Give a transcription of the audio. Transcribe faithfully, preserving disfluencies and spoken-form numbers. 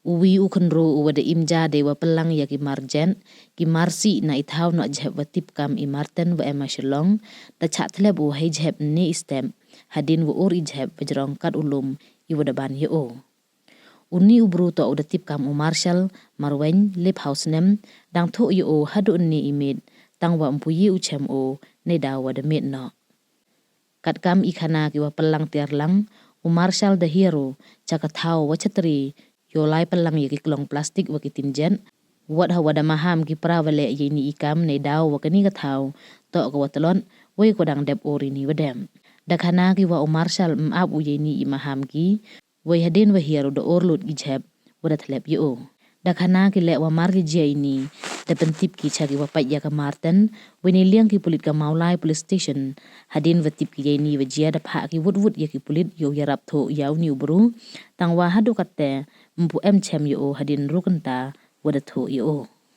U wi u khynroo u wa da im ja dei wa pynlang ya ki mar jet, ki mar sih na i thaw noh jhep wa tip kam i Martin wa em ha Shillong, da chah thlep u hei jhep ynne i step, hadien wa ur i jhep wa jrong kat u lum i wa da ban ya o. Uni u bru toh u da tip kam u Marshall Marwein, lip haw snem, dang thoh ya o hadooh ynne i miet, tang wa ym pu ye u chem o, nei daw wa da miet noh. Katkam i khana ki wa pynlang tiar lang, u Marshall da hiar u cha ka thaw wa chatri, yow lai pynlang ya ki klong plastik wa ki tin jet, wat ha wa da maham ki pra wa leh ya ini i kam, nei daw wa kani ka thaw toh ka wa tlot, wei ka wa dang dep ur ini wa dep. Da khana ki wa u Marshall ym ap u ya ini i maham ki, wei hadien wa hiar u da ur lut ki jhep wa da thlep ya o. Da khana ki leh wa mar ki jia ini, da pyntip ki cha ki wa pait ya ka Martin, wei nei liang ki pulit ka Mawlai Police Station. Hadien wa tip ki ya ini wa jia, da phah ki wut wut ya ki pulit yow yarap thoh ya uni u bru, tang wa hadooh katte ym pu em chem ya o hadien ru kynta wa da thoh ya o.